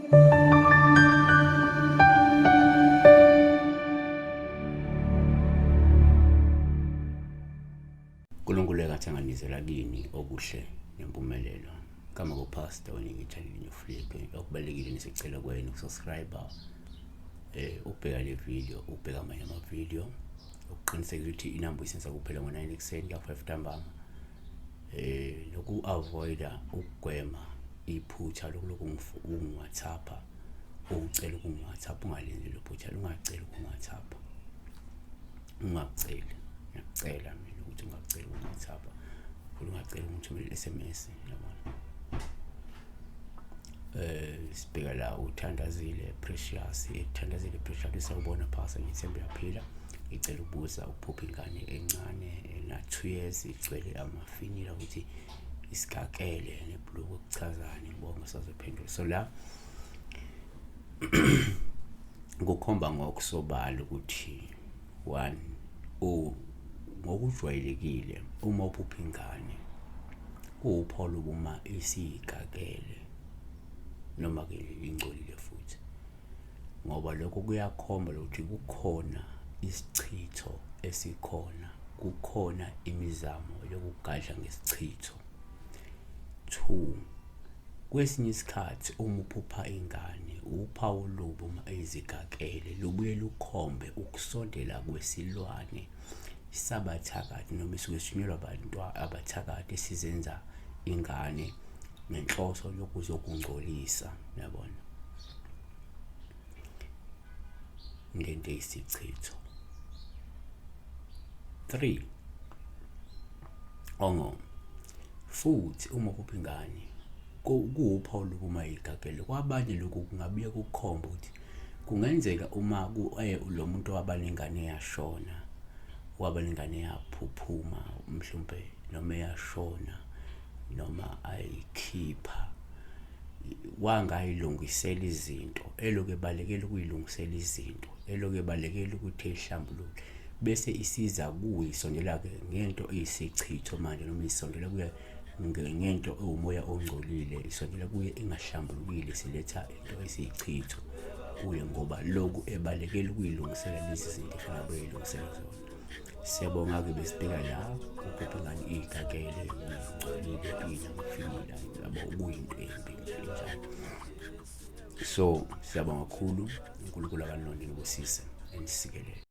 uNkulunkulu ekathanganizela kini okuhle nempumelelo. Kama kuPastor Weningitha Linyuflike, okubalulekile nisicela kwenu ukusubscribe, ukubheka le video, ukubheka amanye ama-video, ukuqinisekisa ukuthi inamba uyisenza kuphela ngo-9 ekuseni ka-5 ntambama, noku-avoida ukugwema iphutha lokulokhu ungi-WhatsApp, ucela ukungi-WhatsApp, ungalenzi lo phutha, ungaceli ukungi-WhatsApp, ungaceli, ngiyakucela mina ukuthi ungaceli ukungi-WhatsApp, ungaceli ukungithumela i-SMS, yabona. Sibheka la uthandazile Precious, ethandazile Precious, sawubona phasa, ngithemba uyaphila. Ngicela ukubuza ukuphupha ingane encane ena 2 years igcwele amafinyila ukuthi isigakele nebhuluku, kuchazani? Ngibonga, sazophendula. So la kukhomba ngokusobala ukuthi one, ngokujwayelekile uma uphupha ingane kuwupholo uma isigakele noma ke ingcolile futhi, ngoba lokho kuyakhomba ukuthi kukhona isichitho esikhona, kukhona imizamo yokugadla ngesichitho. 2, kwesinye isikhathi uma uphupha ingane uphawu olubi uma izigakele lubuye lukhombe ukusondela kwesilwane sabathakathi noma isuke sithunyelwa abantu abathakathi esizenza ingane ngenhloso yokuzokungcolisa, uyabona, ngento eyisichitho. 3, ongo futhi uma uphupha ingane kuwuphawu lokuma igagele kwabanye, lokhu kungabuye kukhomba ukuthi kungenzeka uma lo muntu waba nengane yashona, waba nengane yaphuphuma mhlawumbe noma eyashona noma ayikhipha wangayilungisela izinto, elokhu ebalekela ukuyilungisela izinto, elokhu ebalekela ukuthi eyihlambulule, bese isiza kuye isondela-ke ngento eyisichitho manje, noma isondela kuye ngento ewumoya ongcolile, isondela kuye ingahlambulukile, siletha into esiyichitho kuye ngoba lokhu ebalekela ukuyilungisela lezi zinto efuna beyilungisela zona. Siyabonga-ke, besibheka la uphupha ingane iy'gagele, ingcolile, inamafinyila, yabo, kuyinto embi enjalo. So siyabonga kakhulu, uNkulunkulu akanilonde, nibusise, enisikelele.